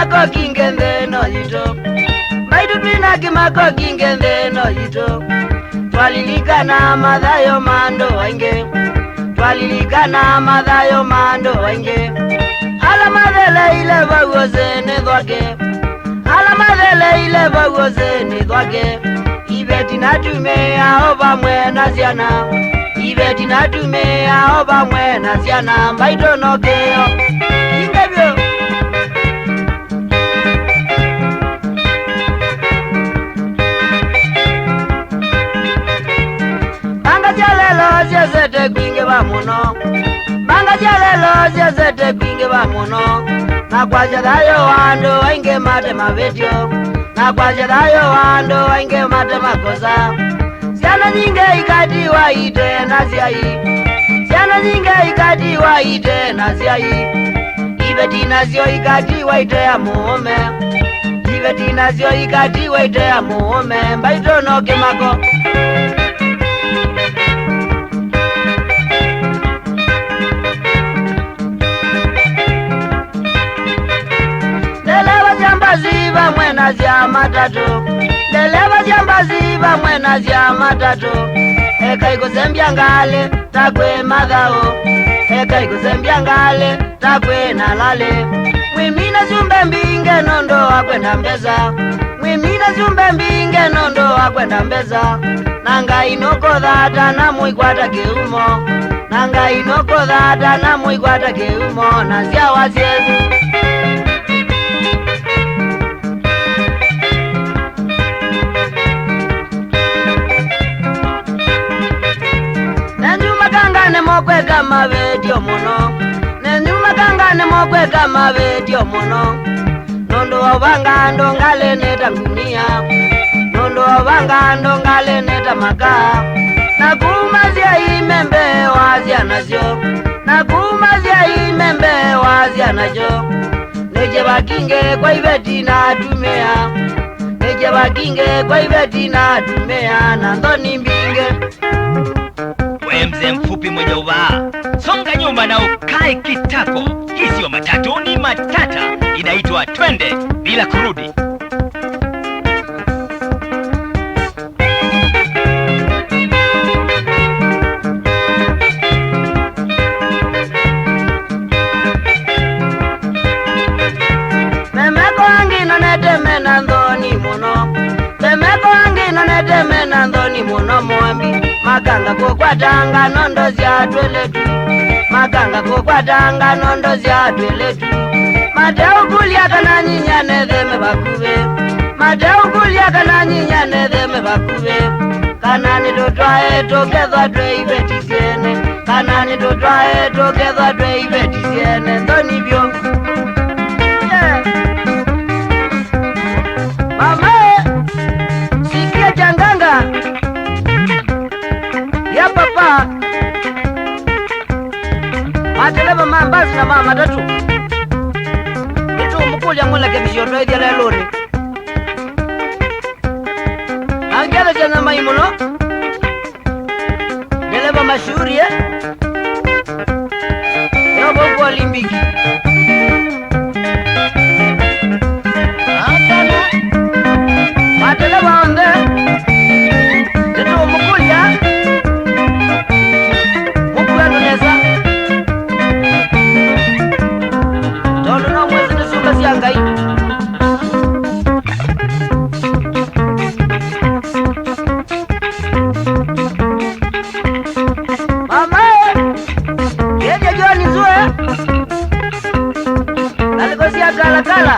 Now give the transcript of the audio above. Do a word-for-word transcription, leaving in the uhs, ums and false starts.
Kĩmako kingĩ nthĩ ĩno yitũ. Mbaitũ twĩ na kĩmako kingĩ nthĩ ĩno yitũ. Twalilikana mathayũ ma andũ aingĩ. Twalilikana mathayũ ma andũ aingĩ. Ala matheleile vau ũsĩ nĩ thwake. Ala matheleile vau ũsĩ nĩ thwake. Iveti na atumĩa o vamwe na syana. Iveti na atumĩa o vamwe na syana. Mbaitũ no kĩo. Inge vyũ. Mbanga sya lelo syesete kwingĩva mũno. Mbanga sya lelo syesete kwingĩva mũno. Na kwasya thayũ wa andũ aingĩ mate mavĩtyo. Na kwasya thayũ wa andũ aingĩ mate makosa. Syana nyingĩ ikatiwa ite na asyai. Syana nyingĩ ikatiwa ite na asyai. Iveti nasyo ikatiwa ite ya mũũme. Iveti nasyo ikatiwa ite ya mũũme. Mbaitũ no kĩmako. Ndeleva sya mbasi vamwe na sya matatũ. Ndeleva sya mbasi vamwe na sya matatũ. Ekai kũsembya ngalĩ ta kwĩ mathaũ. Ekai kũsembya ngalĩ ta kwĩ na lalĩ. Mwĩmina syumbe mbingĩ nũndũ wa kwenda mbesa. Mwĩmina syumbe mbingĩ nũndũ wa kwenda mbesa. Na Ngai nũkũthata na mũikwata kĩumo. Na Ngai nũkũthata na mũikwata kĩumo na nzyawa syenyu. Nenyu makanga nĩmokweka mavĩtyo mũno. Nenyu makanga nĩmokweka mavĩtyo mũno. Nũndũ wa ũvanga andũ ngalĩ nĩ ta ngunia. Nũndũ wa ũvanga andũ ngalĩ nĩ ta makaa. Na kuma syai me mbee wa syana syo. Na kuma syai me mbee wa syana syo. Nĩ kyeva kingĩ kwa iveti na atumĩa. Nĩ kyeva kingĩ kwa iveti na atumĩa na nthoni mbingĩ. We mzee mfupi mwenye uvaa, songa nyuma na ukae kitako. Hii sio matatu, ni matata. Inaitwa Twende Bila Kurudi. Memeko angĩ nonete mena nthoni mũno. Memeko angĩ nonete mena nthoni mũno, Mũambi. Makanga kũkwatanga nondo sya twĩlĩtu. Makanga kũkwatanga nondo sya twĩlĩtu. Mateũkũlya kana nyinyia netheme vakuvĩ. Mateũkũlya kana nyinyia netheme vakuvĩ. Kana nĩtũtwae tũkethwa twĩ iveti syene. Kana nĩtũtwae tũkethwa twĩ iveti syene. Nthoni vyũ. Yeah. Mama, eh, sikia changanga ya papa. Mateleva ma mbasi na ma matatũ. Nĩtũũmũkũlya mũlekebisyo twaĩthya lelũnĩ. Angethesya nyamai mũno. Ndeleva mashuhuri, eh? Yobo kwa Olympic. Atana. Mateleva onthe. Nĩtũũmũkũlya. Mũkue andũ nesa. Tondũ no mwĩsĩ nĩ syũmba sya Ngai. Mama, eh, yende John Nzue. Ngalĩko sya Kalakala.